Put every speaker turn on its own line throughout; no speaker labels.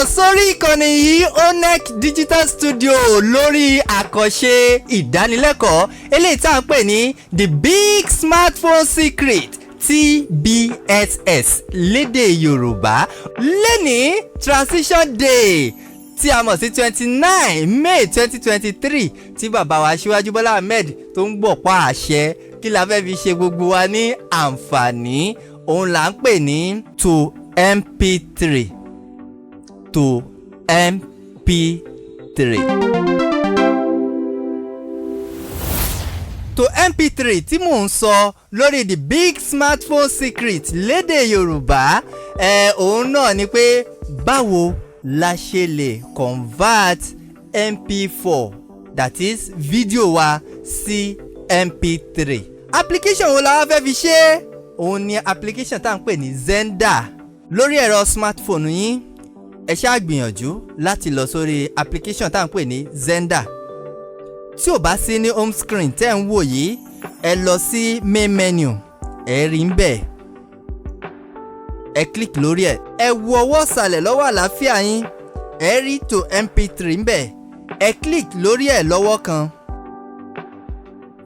Sórí ìkànnì yìí, Onec Digital Studio, lórí àkànṣe ìdánilẹ́kọ̀ọ́ eléyìí tá à ń pè ní The Big Smartphone Secret, TBSS lédè Yorùbá. Lẹ́ni Transition Day tí a mọ̀ sí 29 May 2023, tí bàbá wa Aṣíwájú Bọ́lá Ahmed tó ń gbọ̀pá àṣẹ, kí la fẹ́ fi ṣe gbogbo wa ní àǹfààní? Òun là ń pè ní to MP3, to MP3. To MP3 tí mò ń sọ lórí The Big Smartphone Secret lédè Yorùbá ẹ, òun náà ni pé báwo la ṣe lè convert MP4, that is video wa, sí MP3. Application wo la wá fẹ́ fi ṣe? Òun ni application tá à ń pè ní Xender. Lórí ẹ̀rọ smartphone yín, ẹ ṣáà gbìyànjú láti lọ sórí application tá à ń pè ní Xender. Tí ò bá sí ní home screen tẹ́ ń wò yìí, ẹ lọ sí main menu, ẹ rí ń bẹ̀, ẹ click lórí ẹ̀. Ẹ wo ọwọ́ ìsàlẹ̀ lọ́wọ́ àlàáfíà yín, ẹ rí to MP3 ń bẹ̀, ẹ click lórí ẹ̀ lọ́wọ́ kan.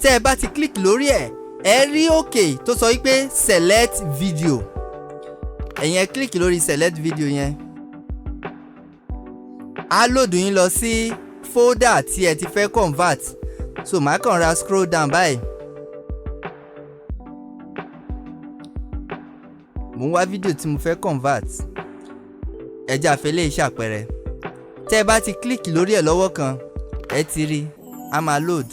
Tẹ́ ẹ bá ti click lórí ẹ̀, ẹ rí òkè tó sọ wípé "Select video". Ẹ̀yin ẹ click lórí "Select video" yẹn, á load yín lọ sí folder tí ẹ ti fẹ́ convert. So màá kàn ra scroll down báyìí. Mo ń wá fídíò tí mo fẹ́ convert. Ẹ jẹ́ àfẹ́lẹ́ ìṣàpẹrẹ. Tẹ́ ẹ bá ti click lórí ẹ̀ lọ́wọ́ kan, ẹ ti rí a máa load.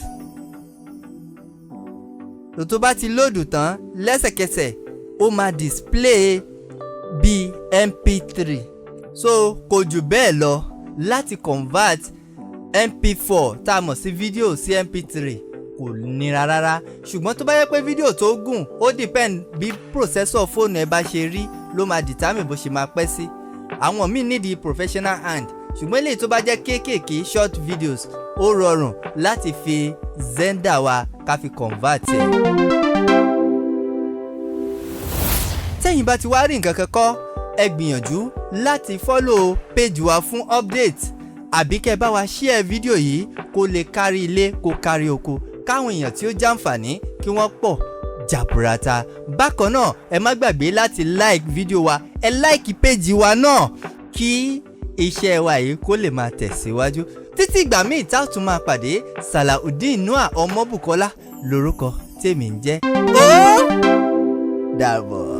Tó bá ti load tán, lẹ́sẹ̀kẹsẹ̀ ó máa display bíi MP3. So kò jù bẹ́ẹ̀ lọ láti convert MP4 tá a mọ̀ sí fídíò sí MP3, kò nira rárá. Ṣùgbọ́n tó bá yẹ pé fídíò tó gùn, ó depend bí processor fóònù ẹ bá ṣe rí ló máa determine bó ṣe máa pẹ́ sí. Àwọn míì need professional hand, ṣùgbọ́n eléyìí tó bá jẹ́ kéékèèké, short videos, ó rọrùn láti fi Xender wa ká fi convert ẹ̀. Tẹ́yìn bá ti wá rí nǹkan kan kọ́, ẹ gbìyànjú láti follow page wa fún update, àbí kẹ́ ẹ bá wa share fídíò yìí kó lè kárí ilé, kó kárí oko, káwọn èèyàn tí ó jàǹfààní kí wọ́n pọ̀ jàbùràtà. Bákan náà, ẹ má gbàgbé láti like fídíò wa, ẹ like page wa náà, kí iṣẹ́ wa yìí kó lè máa tẹ̀síwájú. Títí ìgbà míì tá a tún máa pàdé, Salaudeen Noah Ọmọbùkọ́lá lórúkọ tèmi ń jẹ́. Ó dàbọ̀.